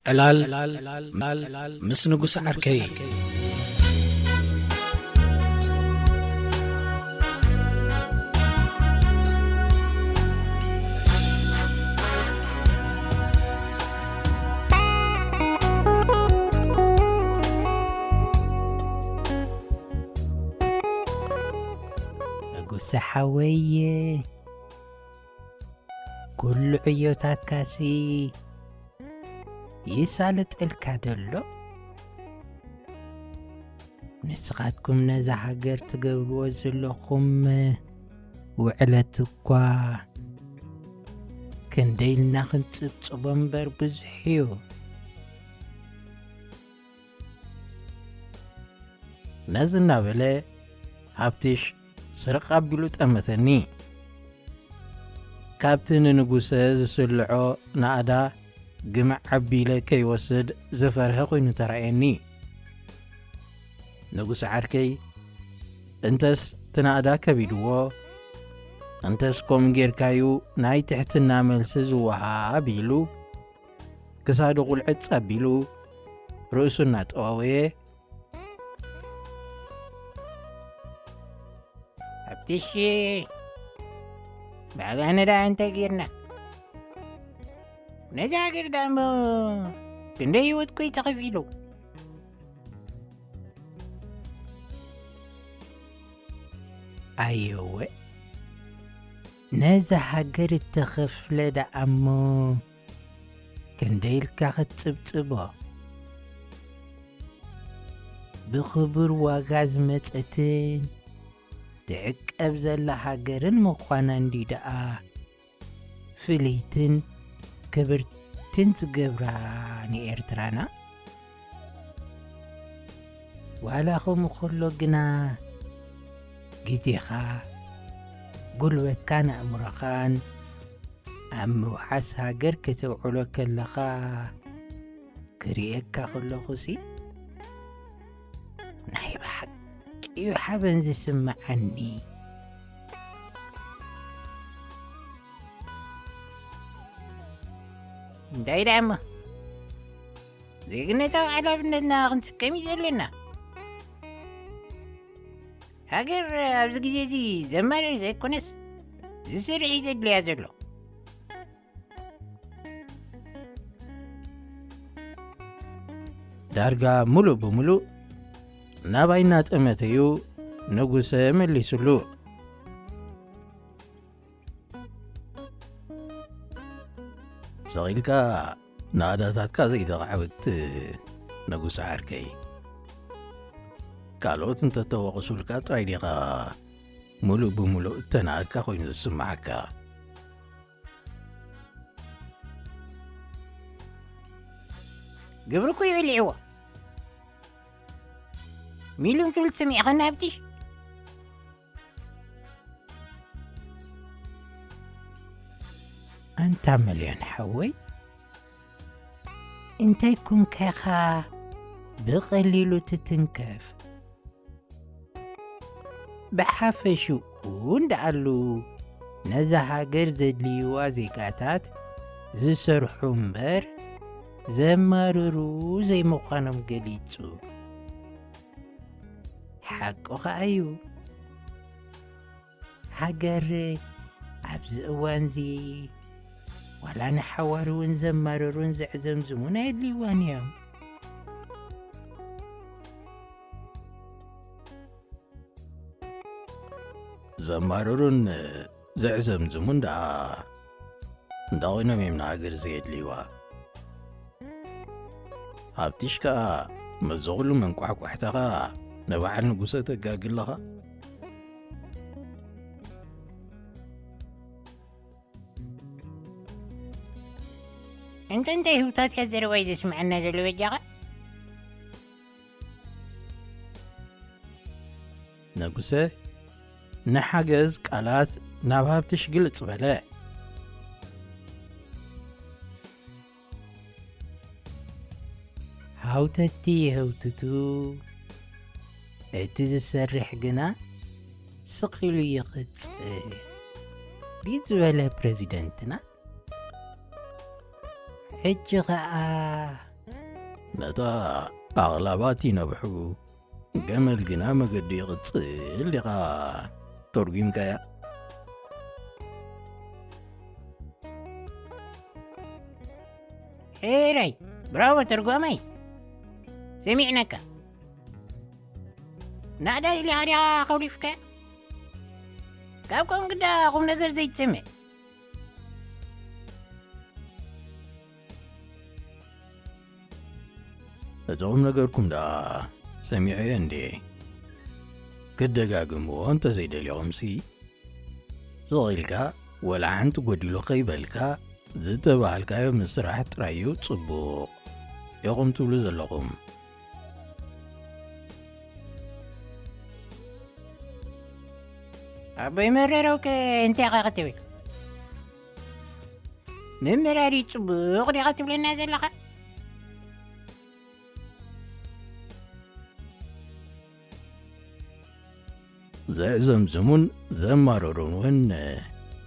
ዕላል ምስ ንጉስ ዓርከይ። ንጉሰ ሓወየ፣ ኩሉ ዕዮታትካሲ ይሳለጠልካ ደሎ? ንስኻትኩም ነዛ ሃገር ትገብርዎ ዘለኹም ውዕለት እኳ ክንደይ ኢልና ክንጽብጽቦ እምበር ብዙሕ እዩ። ነዚ እናበለ ሃብትሽ ስርቕ ኣቢሉ ጠመተኒ። ካብቲ ንንጉሰ ዝስልዖ ናእዳ ግምዕ ኣቢለ ከይወስድ ዝፈርሀ ኮይኑ ተራእየኒ። ንጉስ ዓርከይ፣ እንተስ እቲ ናእዳ ከቢድዎ፣ እንተስ ከምኡ ጌርካዩ ናይ ትሕትና መልሲ ዝወሃብ ኢሉ፣ ክሳዱ ቁልዕጽ ኣቢሉ፣ ርእሱ እናጠዋወየ፣ ኣብትሽ፣ ባዕላና ደኣ እንታይ ጌርና? ነዛ ሃገር ደኣ እሞ ክንደይ ህይወት እኮ እዩ ተኸፊሉ። ኣየወ፣ ነዛ ሃገር እተኸፍለ ደኣ እሞ ክንደይ ኢልካ ክትጽብጽቦ? ብኽቡር ዋጋ ዝመጸትን ትዕቀብ ዘላ ሃገርን ምዃና እንድዩ ደኣ ፍልይትን ክብርትን ዝገብራ ንኤርትራና። ዋላ ከምኡ ከሎ ግና፣ ግዜኻ፣ ጉልበትካን ኣእምሮኻን ኣብ ምውሓስ ሃገር ከተውዕሎ ከለኻ ክርእየካ ከለኹሲ፣ ናይ ብሓቂ እዩ ሓበን ዝስምዓኒ። እንታይ ደኣ እሞ፣ ዜግነታዊ ሓላፍነትና ክንስከም እዩ ዘለና። ሃገር ኣብዚ ግዜ እዚ ዘማርር ዘይኮነስ ዝስርሕ እዩ ዘድልያ ዘሎ። ዳርጋ ምሉእ ብምሉእ ናባይ እናጠመተ እዩ ንጉሰ መሊሱሉ። ስቕ ኢልካ ናእዳታትካ ዘይተኻዕብት ንጉስ ዓርከይ። ካልኦት እንተተወቕሱልካ ጥራይ ዲኻ ምሉእ ብምሉእ እተናእድካ ኮይኑ ዝስምዓካ? ግብሪ እኮ እዩ በሊዕዎ። ሚልዮን ክብል ትሰሚዕኻኒ ሃብቲ? ኣንታ መልዮን ሓወይ፣ እንታይ ኮንካ ኢኻ ብቐሊሉ ትትንከፍ? ብሓፈሽኡ እንደኣሉ ነዛ ሃገር ዘድልይዋ ዜጋታት ዝሰርሑ እምበር ዘማርሩ ዘይምዃኖም ገሊጹ። ሓቁ ኸኣ እዩ። ሃገር ኣብዚ እዋንዚ ዋላ ንሓዋሩ እውን ዘማርሩን ዘዕዘምዝሙን ኣየድልይዋን እዮም። ዘማርሩን ዘዕዘምዝሙን ደኣ እንዳ ኾይኖም እዮም ንሃገር ዘየድልይዋ። ሃብትሽ ከኣ ምስዚ ኹሉ መንቋሕቋሕታኻ ንበዓል ንጉሰ ተጋጊ ኣለኻ። እንተ እንታይ ህውታት እያ ዘረባይ ዘስምዐና ዘሎ በጃኻ? ንጉሰ ንሓገዝ ቃላት ናብ ሃብትሽ ግልጽ በለ። ሃውተቲ የህውትቱ፣ እቲ ዝሰርሕ ግና ስቕ ኢሉ ይቕጽል ድዩ ዝበለ ፕረዚደንትና። ሕጂ ኸኣ ነታ ኣቕላባት ይነብሑ፣ ገመል ግና መገዲ ይቕጽል ኢኻ ተርጒምካያ። ኤረይ፣ ብራቮ ተርጓማይ፣ ሰሚዕነካ። ናእዳ ኢሊኻ ዲኻ ከውሊፍካ? ካብ ከምኡ ግዳ ቁም ነገር ዘይትሰምዕ። እቲ ቁም ነገርኩም ደኣ ሰሚዐዮ እንዴ? ክደጋግምዎ እንተዘይደሊኹምሲ፣ ስቕ ኢልካ ወላ ሓንቲ ጎዲሉ ከይበልካ፣ ዝተባሃልካዮ ምስራሕ ጥራይ እዩ ጽቡቕ ኢኹም ትብሉ ዘለኹም። ኣቦይ መረረውከ እንታይ ኢኻ ክትብል? ምምራር እዩ ጽቡቕ ዲኻ ትብለና ዘለኻ? ዘዕዘምዝሙን ዘማረሩን እውን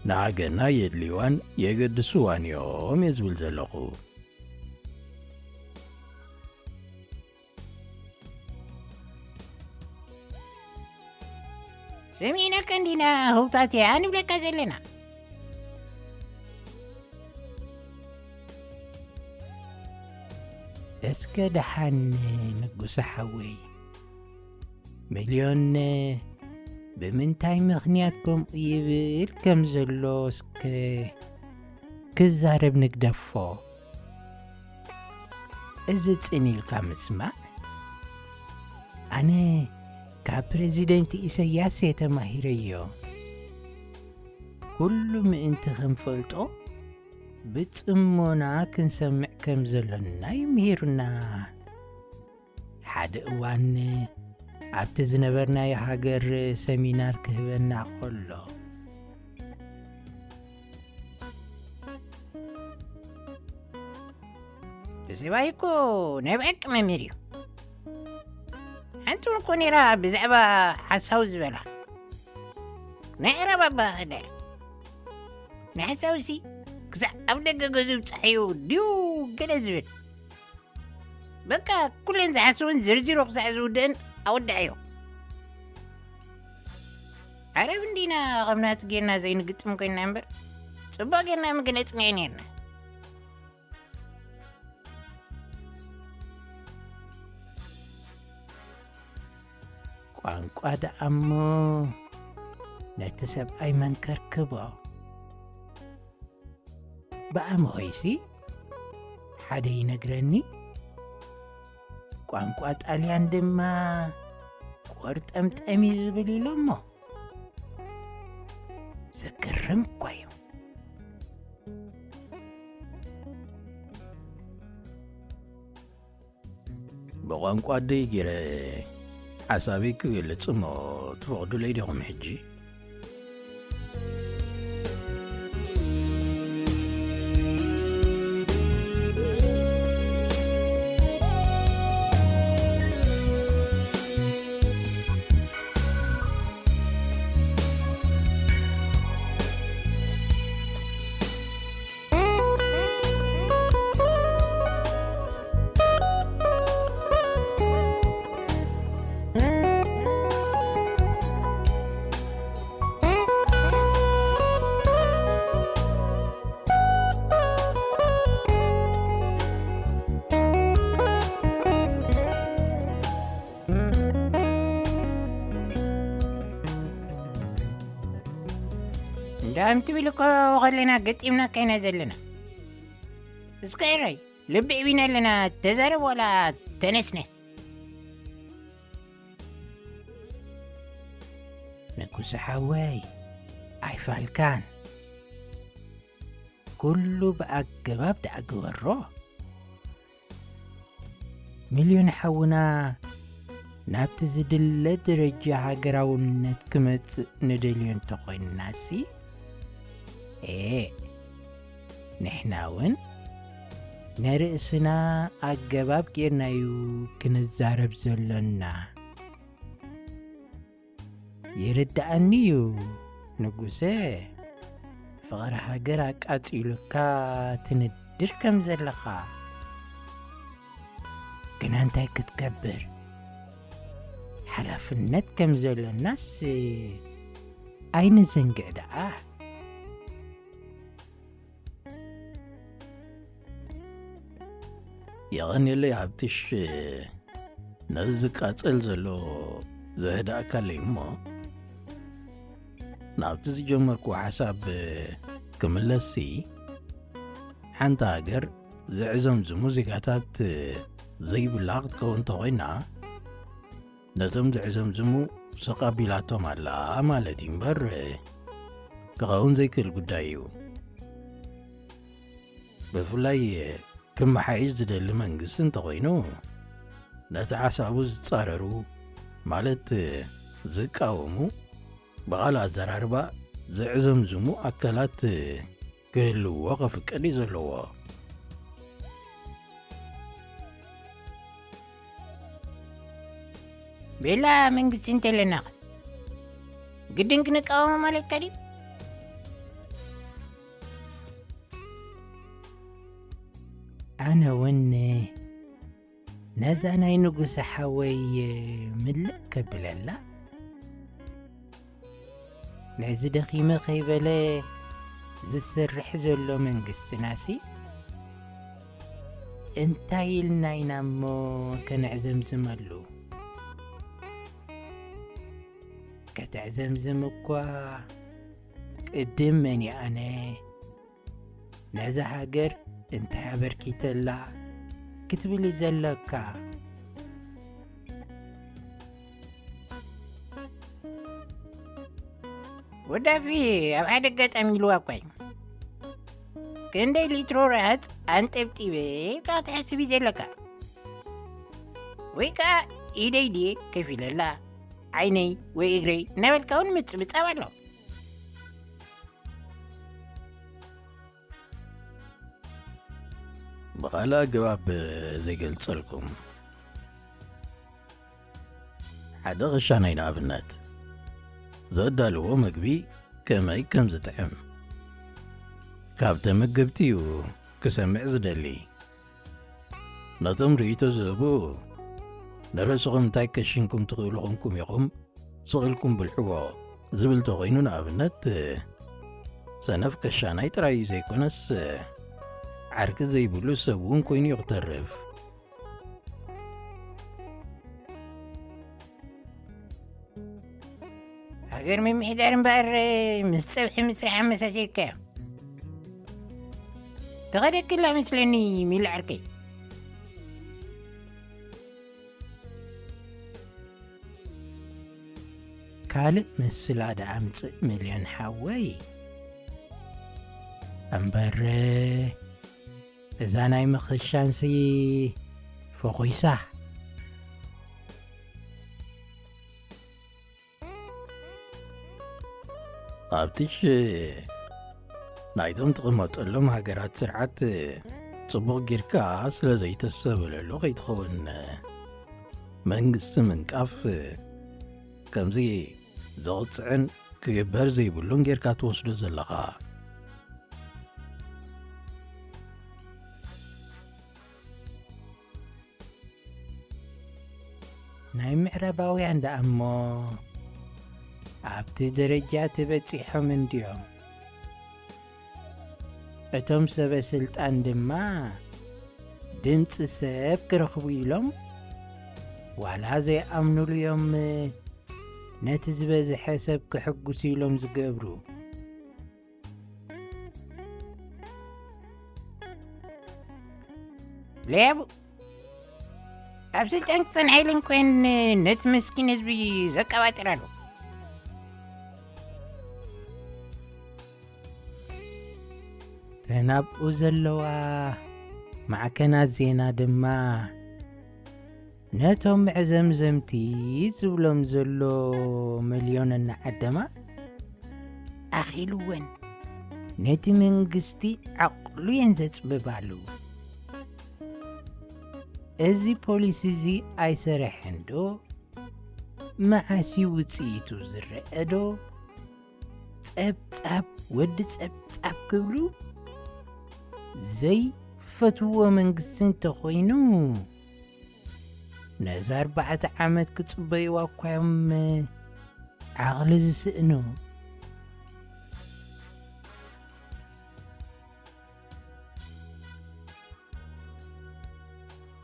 ንሃገርና የድልይዋን የገድስዋን እዮም እየ ዝብል ዘለኹ። ሰሚዕናካ እንዲና፣ ህውታትያ ንብለካ ዘለና። እስከ ደሓን ንጉሰ ሓወይ፣ ሚልዮን ብምንታይ ምኽንያት ከምኡ ይብል ከም ዘሎ እስከ ክዛረብ ንግደፎ። እዚ ጽን ኢልካ ምስማዕ፣ ኣነ ካብ ፕረዚደንት ኢሰያስ እየ ተማሂረዮ። ኩሉ ምእንቲ ክንፈልጦ ብጽሞና ክንሰምዕ ከም ዘሎና እዩ ምሂሩና። ሓደ እዋን ኣብቲ ዝነበርናዮ ሃገር ሰሚናር ክህበና ከሎ፣ እዚ ሰብኣይ እኮ ናይ ብሓቂ መምህር እዩ። ሓንቲ እውን እኮ ነይራ ብዛዕባ ሓሳዊ ዝበላ። ናይ ዕረባ ኣባ ኸዳ። ንሓሳዊሲ ክሳዕ ኣብ ደገ ገዝኡ ይብጻሕ እዩ ድዩ ገለ ዝብል። በቃ ኩለን ዝሓስበን ዘርዚሩ ክሳዕ ዝውድአን ኣወዳኣዮ። ዓረብ እንዲና ከም ናቱ ጌርና ዘይንግጥም ኮይንና እምበር፣ ጽቡቕ ጌርና ምገለጽናዮ ኔርና። ቋንቋ ደኣ እሞ ነቲ ሰብኣይ መን ከርክቦ? ብኣምሆይሲ ሓደ ይነግረኒ፣ ቋንቋ ጣልያን ድማ ቆርጠምጠም እዩ ዝብል ኢሉ እሞ። ዘገርም እኳ እዩ። ብቋንቋ ኣደይ ገይረ ሓሳበይ ክገልጽ እሞ ትፈቕዱለይ ዲኹም ሕጂ? እንዳም ትብል እኮ ከለና ገጢምናካ ኢና ዘለና። እስከ እረይ፣ ልቢ ዕቢና ኣለና፣ ተዛረብ ዋላ ተነስነስ። ንጉሰ ሓወይ፣ ኣይፋልካን። ኩሉ ብኣገባብ ደኣ ግበሮ። ሚልዮን ሓውና ናብቲ ዝድለ ደረጃ ሃገራውነት ክመጽእ ንደልዮ እንተኾይንናሲ፣ ኤ፣ ንሕና እውን ነርእስና ኣገባብ ጌርናዩ ክንዛረብ ዘሎና። ይርድኣኒ እዩ ንጉሰ፣ ፍቕሪ ሃገር ኣቃጺሉካ ትንድር ከም ዘለኻ። ግና እንታይ ክትገብር? ሓላፍነት ከም ዘለናስ ኣይንዘንግዕ ደኣ። የቐንየለይ ሃብትሽ፣ ነዚ ዝቃጸል ዘሎ ዘህድኣካለይ እሞ፣ ናብቲ ዝጀመርኩዎ ሓሳብ ክምለስሲ፣ ሓንቲ ሃገር ዘዕዘምዝሙ ዜጋታት ዘይብላ ክትከውን እንተኾይና፣ ነዞም ዘዕዘምዝሙ ስቕ ኣቢላቶም ኣላ ማለት እዩ እምበር፣ ክኸውን ዘይክእል ጉዳይ እዩ። ብፍላይ ክመሓየሽ ዝደሊ መንግስቲ እንተኾይኑ፣ ነቲ ሓሳቡ ዝጻረሩ፣ ማለት ዝቃወሙ፣ ብኻልእ ኣዘራርባ ዘዕዘምዝሙ ኣካላት ክህልውዎ ከፍቅድ እዩ ዘለዎ። ቤላ መንግስቲ እንተለና ኸ ግድን ክንቃወሞ ማለትካ ድዩ? ኣነ እውን ነዛ ናይ ንጉሰ ሓወይ ምልእ ከብለላ፣ ነዚ ደኺመ ከይበለ ዝስርሕ ዘሎ መንግስትናሲ እንታይ ኢልና ኢና እሞ ከነዕዘምዝመሉ? ከተዕዘምዝም እኳ ቅድም መን እየ ኣነ? ነዛ ሃገር እንታይ ኣበርኪተላ ክትብል እዩ ዘለካ። ወዳፊ ኣብ ሓደ ኣጋጣሚ ኢልዋ እኳ እዩ። ክንደይ ሊትሮ ረሃጽ ኣንጠብጢበ ኢልካ ክትሓስብ እዩ ዘለካ። ወይ ከኣ ኢደይ ድየ ከፊለላ፣ ዓይነይ ወይ እግረይ እናበልካ እውን ምጽብጻብ ኣሎ። ብኻልእ ኣገባብ ዘይገልጸልኩም፣ ሓደ ኸሻናይ ንኣብነት ዘዳልዎ መግቢ ከመይ ከም ዝጥዕም ካብ ተመገብቲ እዩ ክሰምዕ ዝደሊ። ነቶም ርእይቶ ዝህቡ፣ ንርእስኹም እንታይ ከሽንኩም ትኽእሉ ኾንኩም ኢኹም፣ ስቕ ኢልኩም ብልዕዎ ዝብል ተኾይኑ፣ ንኣብነት፣ ሰነፍ ከሻናይ ጥራይ ዘይኮነስ፣ ዓርኪ ዘይብሉ ሰብ እውን ኮይኑ እዩ ክተርፍ። ሃገር ምምሕዳር እምበኣር፣ ምስ ጸብሒ ምስራሕ ኣመሳሲልካዮ። ተኸደክላ መስለኒ፣ ሚሊ ዓርከይ። ካልእ ምስላ ደኣ ኣምጽእ፣ ሚልዮን ሓወይ። እምበር፣ እዛ ናይ ምኽሻንሲ ፈኹሳ። ኣብቲ ሽ-፣ ናይቶም ትቕመጠሎም ሃገራት ስርዓት ጽቡቕ ጌርካ ስለ ዘይተሰበለሉ ከይትኸውን፣ መንግስቲ ምንቃፍ ከምዚ ዘቕጽዕን ክግበር ዘይብሉን ጌርካ ትወስዶ ዘለኻ። ናይ ምዕራባውያን ደኣ እሞ ኣብቲ ደረጃ ተበጺሖም እንድዮም። እቶም ሰበ ስልጣን ድማ ድምጺ ሰብ ክረኽቡ ኢሎም ዋላ ዘይኣምኑሉ እዮም ነቲ ዝበዝሐ ሰብ ክሕጉሱ ኢሎም ዝገብሩ። ለያቡ ኣብ ስልጣን ክጸንሐ ኢለን ኮይን ነቲ ምስኪን ህዝቢ ዘቀባጥር ኣሎ። ተናብኡ ዘለዋ ማዕከናት ዜና ድማ ነቶም መዕዘምዘምቲ ዝብሎም ዘሎ መልዮን እናዓደማ ኣኺልወን ነቲ መንግስቲ ዓቕሉ እየን ዘጽብባሉ። እዚ ፖሊሲ እዚ ኣይሰርሕን ዶ? መዓስ እዩ ውጽኢቱ ዝረአ ዶ? ጸብጻብ ወዲ ጸብጻብ ክብሉ ዘይፈትውዎ መንግስቲ እንተኾይኑ፣ ነዚ ኣርባዕተ ዓመት ክጽበይዋ እኳ እዮም ዓቕሊ ዝስእኑ።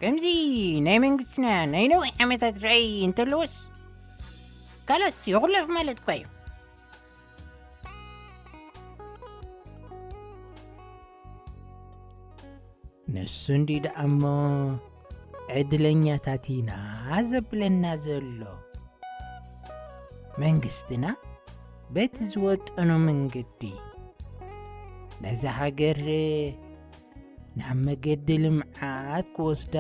ከምዚ ናይ መንግስትና ናይ ነዊሕ ዓመታት ራእይ እንተለዎስ፣ ካላስ ይኹለፍ ማለት እኳ እዩ። ንሱ እንዲ ደኣ እሞ ዕድለኛታት ኢና ዘብለና ዘሎ። መንግስትና በቲ ዝወጠኖ መንገዲ ነዛ ሃገር ናብ መገዲ ልምዓት ክወስዳ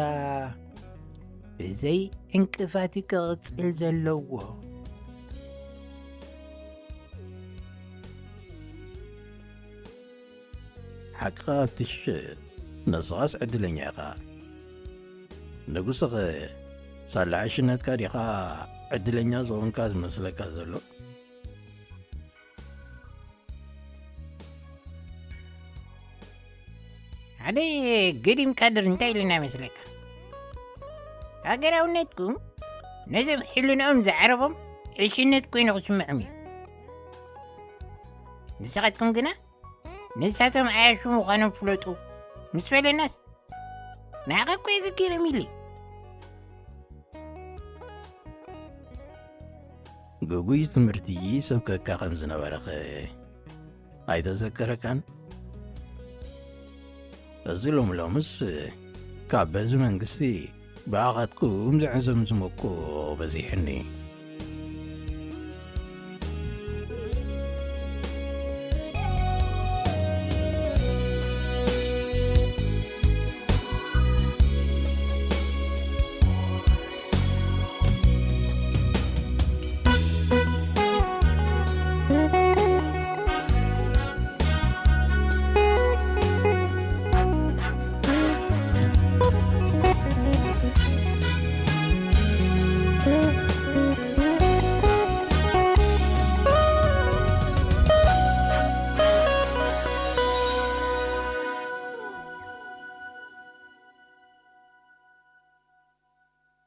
ብዘይ ዕንቅፋት እዩ ክቕጽል ዘለዎ። ሓቅኻ ኣብትሽ፣ ንስኻስ ዕድለኛ ኢኻ። ንጉስኸ ሳላ ዕሽነትካ ዲኻ ዕድለኛ ዝኾንካ ዝመስለካ ዘሎ? ሓደ ገዲም ካድር እንታይ ኢልና ይመስለካ? ሃገራውነትኩም ነዞም ሕልንኦም ዝዓረቦም ዕሽነት ኮይኑ ክስምዖም እዩ። ንስኻትኩም ግና ንሳቶም ዓያሹ ምዃኖም ፍለጡ ምስ በለናስ፣ ንዓኻ እኮ እዩ ዝገርም ኢለ። ግጉይ ትምህርቲ ይሰብከካ ከም ዝነበረኸ ኣይተዘከረካን? እዚ ሎምሎምስ ካብ በዚ መንግስቲ ብኣኻትኩም ዝዕዘምዝመ እኮ በዚሕኒ።